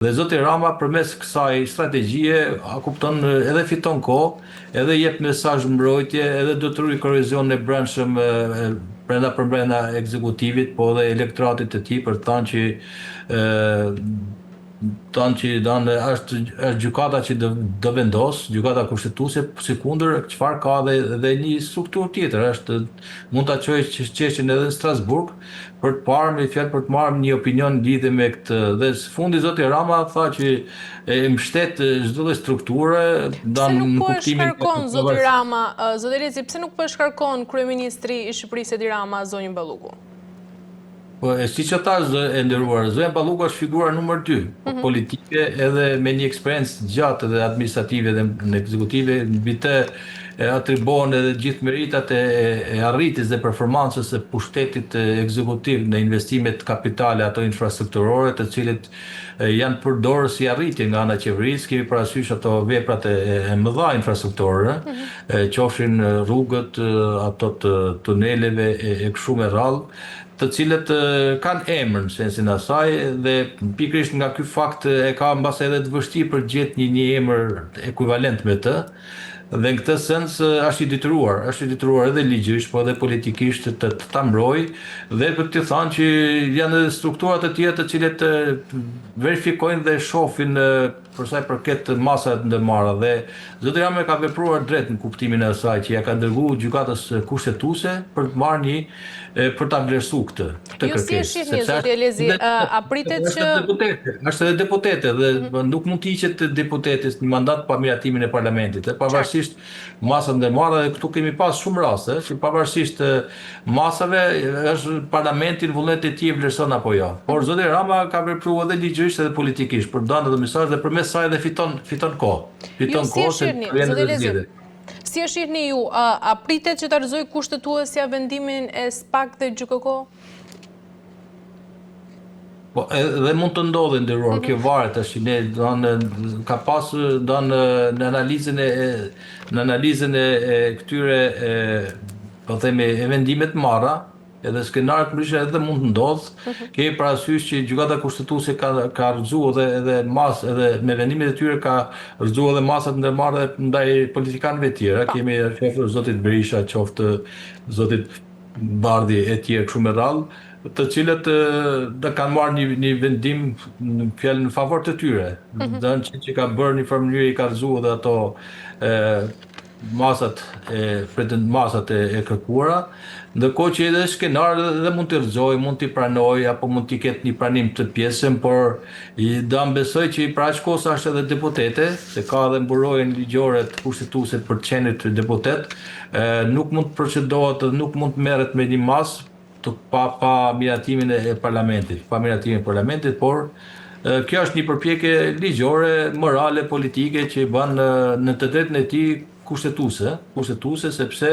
Dhe zoti Rama përmes kësaj strategjie, a kupton, edhe fiton kohë, edhe jep mesazh mbrojtje, edhe do të ruajë kohezionin e brendshëm brenda përbrenda ekzekutivit, po edhe elektoratit të tij për të thënë që thënë që dan është është gjykata që do do vendos, gjykata kushtetuese, sikundër çfarë ka edhe edhe një strukturë tjetër, është mund ta çojë çështjen edhe në Strasburg, për të parë me fjalë për të marrë një opinion lidhje me këtë dhe së fundi zoti Rama tha që e mbështet çdo lloj strukture dan në po kuptimin e shkarkon zoti Rama, zoti Elezi, pse nuk po e shkarkon kryeministri i Shqipërisë Edi Rama zonjën Balluku? Po e siç e thashë e nderuar, zonja Balluku është figura numër 2 mm -hmm. politike edhe me një eksperiencë gjatë edhe administrative dhe në ekzekutive mbi të atribuohen edhe gjithë meritat e, e arritjes dhe performancës së pushtetit ekzekutiv në investimet kapitale ato infrastrukturore, të cilët janë përdorur si arritje nga ana e qeverisë, kemi parasysh ato veprat e, e mëdha infrastrukturore, mm -hmm. qofshin rrugët, ato të tuneleve e, e kështu me radhë, të cilët kanë emër në sensin e asaj dhe pikërisht nga ky fakt e ka mbase edhe të vështirë për të gjetë një një emër ekuivalent me të dhe në këtë sens është i detyruar, është i detyruar edhe ligjërisht, po edhe politikisht të, të ta mbrojë dhe për të thënë që janë edhe struktura të tjera të cilat verifikojnë dhe shohin për sa i përket masave të ndërmarra dhe zoti Rama ka vepruar drejt në kuptimin e asaj që ja ka dërguar gjykatës kushtetuese për të marrë një për ta vlerësuar këtë këtë kërkesë. Ju si e shihni zoti Elezi, a pritet që është deputete, është edhe deputete dhe mm -hmm. nuk mund të hiqet deputetes një mandat pa miratimin e parlamentit, e pavarësisht masat ndërmarra dhe këtu kemi pas shumë raste që pavarësisht masave është parlamenti në vullnetin e tij e vlerëson apo jo. Por zoti Rama ka vepruar edhe ligjërisht edhe politikisht për të dhënë edhe mesazh dhe përmes saj edhe fiton fiton kohë. Fiton kohë se vjen edhe zgjedhjet. Si e shihni ju, a, a pritet që ta rrëzojë kushtetuesja vendimin e SPAK dhe GJKKO? Po edhe mund të ndodhë nderuar, mm -hmm. kjo varet tash ne do ka pas do në në analizën e në analizën e, e këtyre e, po themi e vendimet marra, edhe skenarët ndryshe edhe mund të ndodhë. Mm -hmm. Kemi parasysh që Gjykata Kushtetuese ka ka rrëzuar edhe edhe mas edhe me vendimet e tyre ka rrëzuar edhe masat ndërmarrë ndaj politikanëve të tjerë. Po. Kemi qoftë zotit Berisha, qoftë zotit Bardhi e tjerë kështu me radhë, të cilët dhe kanë marrë një, një vendim në fjalë në favor të tyre. Mm -hmm. Dhe që, që ka bërë një farë mënyrë i ka rrëzuar edhe ato e, masat e pretend masat e, e kërkuara, ndërkohë që edhe skenar edhe mund t'i rrëzojë, mund t'i pranojë apo mund t'i ketë një pranim të pjesshëm, por do më besoj që i për aq kohë sa është edhe deputete, se ka edhe mburojën ligjore të kushtetuese për të qenit deputet, nuk mund të procedohet dhe nuk mund të merret me një masë të pa pa miratimin e parlamentit, pa miratimin e parlamentit, por kjo është një përpjekje ligjore, morale, politike që i bën në të drejtën e tij kushtetuese, kushtetuese sepse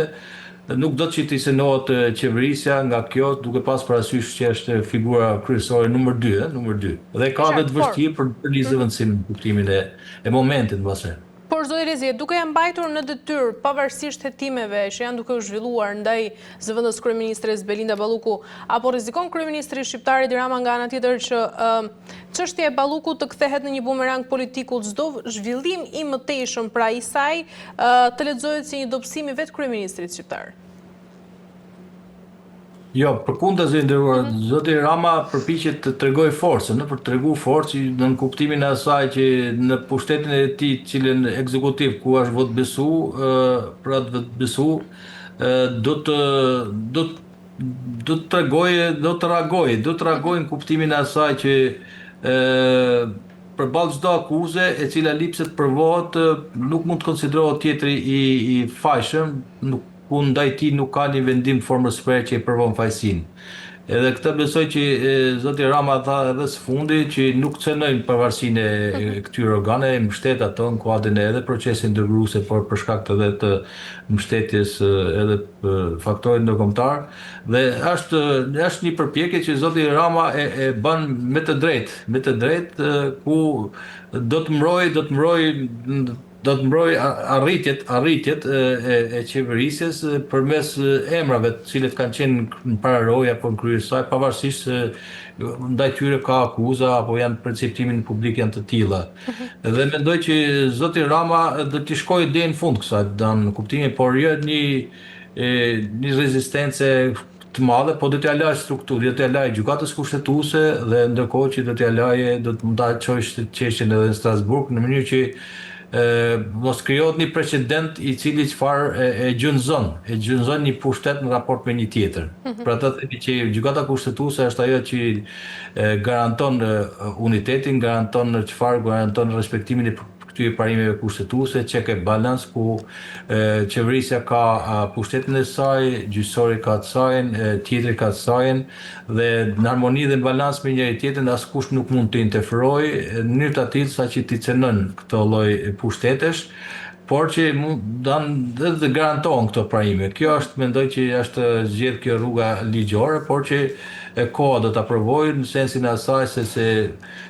nuk do të që t'i cenohet qeverisja nga kjo duke pas parasysh që është figura kryesore numër 2, ë, numër 2. Dhe ka edhe të vështirë për për një zëvendësim në kuptimin e e momentit mbase. Por zoti Elezi, duke e mbajtur në detyrë, pavarësisht hetimeve që janë duke u zhvilluar ndaj zëvendës kryeministres Belinda Balluku, a po rrezikon kryeministri shqiptar Edi Rama nga ana tjetër që çështja e Ballukut të kthehet në një bumerang politik ku çdo zhvillim i mëtejshëm pra i saj të lexohet si një dobësim i vetë kryeministrit shqiptar? Jo, përkundrazi e nderuar, mm -hmm. zoti Rama përpiqet të tregojë forcën, për të tregu forcë në kuptimin e asaj që në pushtetin e tij, cilin ekzekutiv ku është votëbesu, pra të votëbesu, do të do të do të tregojë, do të reagojë, do të reagojë në kuptimin e asaj që ë përballë çdo akuze e cila lipset provohet, nuk mund të konsiderohet tjetri i i fajshëm, nuk ku ndaj tij nuk ka një vendim të formës së prerë që e provon fajësinë. Edhe këtë besoj që zoti Rama tha edhe së fundi që nuk cenojnë pavarësinë e këtyre organeve, e mbështet ato në kuadrin e edhe procesit integruese, por për shkak të edhe të mbështetjes edhe faktorit ndërkombëtar dhe është është një përpjekje që zoti Rama e, e bën me të drejtë, me të drejtë ku do të mbrojë, do të mbrojë. do të mbrojë arritjet arritjet e, e, e qeverisjes përmes emrave të cilët kanë qenë në pararojë apo në krye saj, pavarësisht se ndaj tyre ka akuza apo janë perceptimin publik janë të tilla. Dhe mendoj që zoti Rama do t'i shkojë deri në fund kësaj, do në kuptimin, por jo një e, një rezistencë të madhe, po do t'ja lajë strukturë, do t'ja lajë gjykatës kushtetuese dhe ndërkohë që do t'ja lajë, do të mund ta çojë çështjen edhe në Strasburg në mënyrë që e, mos krijohet një precedent i cili çfarë e, e gjunzon, e gjunzon një pushtet në raport me një tjetër. Pra të themi që gjykata kushtetuese është ajo që e, garanton e, unitetin, garanton çfarë garanton respektimin e këtyre parimeve kushtetuese, check and balance ku e, qeverisja ka a, pushtetin e saj, gjyqësori ka të sajin, e, tjetri ka të sajin dhe në harmoni dhe në balans me njëri tjetrin askush nuk mund të interferojë në mënyrë të atillë sa që t'i cenon këto lloj pushtetesh, por që mund dan dhe të garantohen këto parime. Kjo është mendoj që është zgjedh kjo rruga ligjore, por që e koha do ta provojë në sensin e asaj se se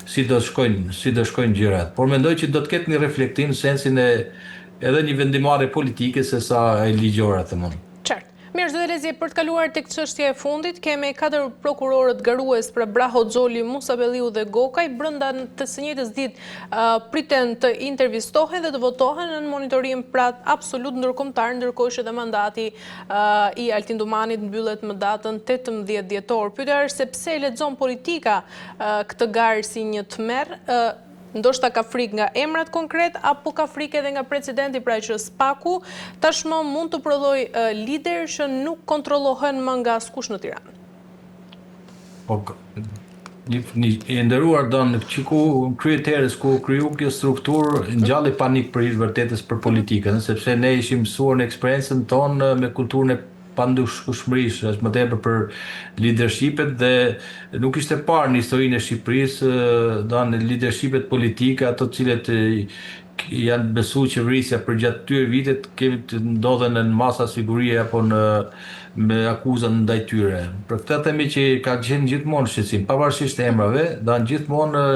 si do shkojnë, si do shkojnë gjërat. Por mendoj që do të ketë një reflektim në sensin e edhe një vendimarrje politike se sa e ligjore, them unë. Qartë. Mirë, zoti Elezi, për të kaluar tek çështja e fundit, kemi katër prokurorët garues për Braho, Xholi, Musabelliu dhe Gokaj, brenda të së njëjtës ditë priten të intervistohen dhe të votohen në monitorim pra absolut ndërkombëtar, ndërkohë që dhe mandati i Altin Dumanit mbyllet më datën 18 dhjetor. Pyetja është se pse lexon politika këtë garë si një tmerr, ndoshta ka frikë nga emrat konkret, apo ka frikë edhe nga precedenti, pra që SPAK-u tashmë mund të prodhoj lider që nuk kontrollohen më nga askush në Tiranë. Po, një, një, e nderuar don që ku kryeterës ku kriju kjo strukturë ngjalli panik për hir vërtetës për politikën, sepse ne ishim mësuar në eksperiencën tonë me kulturën e pandëshkueshmërisë, është më tepër për leadershipet dhe nuk ishte parë në historinë e Shqipërisë, do në leadershipet politike, ato të cilët janë besu qeverisja për gjatë këtyre vitet kemi të ndodhen në masa sigurie apo në me akuza ndaj tyre. Për këtë themi që ka qenë gjithmonë shqetësim, pavarësisht emrave, do gjithmonë.